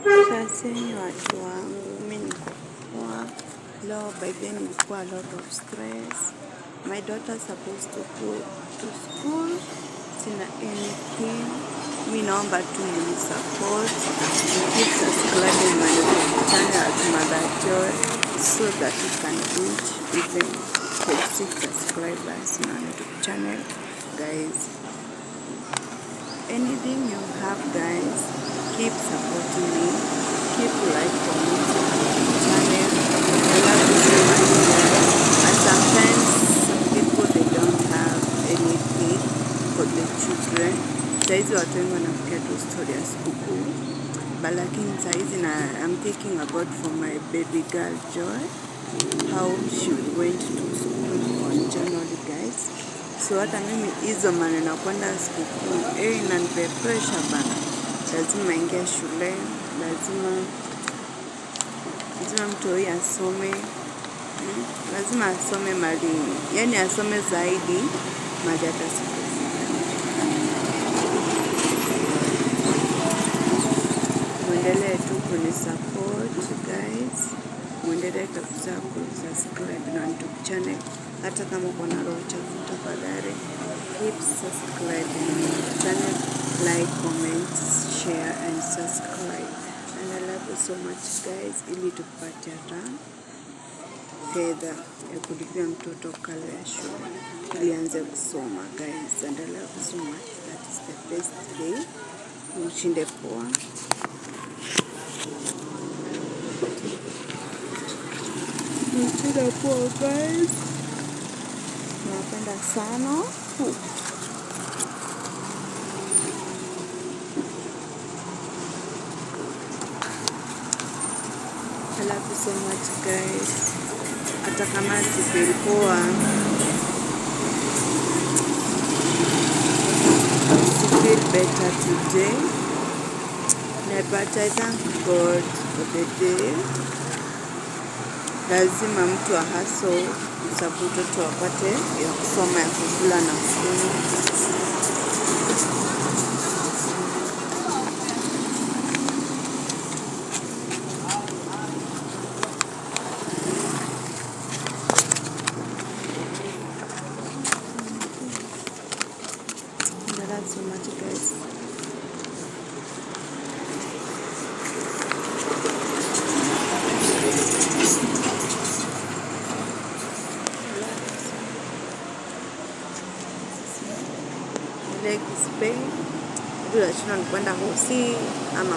Saseni watu wangu, mimi niko poa. Leo by then nilikuwa a lot of stress. My daughter supposed to go to school. Sina anything. Mi naomba tu mni support. Keep subscribing my YouTube channel at Mother Joy so that we can reach even 46 subscribers in our YouTube channel, guys. Anything you have, guys, keep supporting me, keep like, commenting on my channel. I love you so much, guys. And sometimes some people, they don't have anything for the children. Saizi watu wengi wanafikia tu story ya sikukuu, but lakini saizi na I'm thinking about for my baby girl Joy, how she went to school on January, guys. So hata mimi hizo maneno ya kwenda sikukuu, inanipe pressure bana. Lazima ingia shule, lazima mtoi asome, Lazima asome mali, yani asome zaidi mali hata sikukuu. Mwendelee tu kunisupport, guys, mwendelee kabisa kusubscribe na YouTube channel, hata kama uko na roho chafu, tafadhali keep subscribing on my channel, like, comment, share and subscribe. And I love you so much, guys, ili tupate hata fedha ya kulipia mtoto karo ya shule ili aanze kusoma, guys. And I love you so much. That is the best day. Mshinde poa. Mshinde poa, guys. Nawapenda sana. I love you so much, guys. Hata kama sifeel poa, feel better today. But I thank God for the day. Lazima mtu ahustle sababu mtoto apate ya kusoma, ya kukula na kunywa. I love so much, guys. Leg is pain. Ndio nashinda ni kwenda hosi ama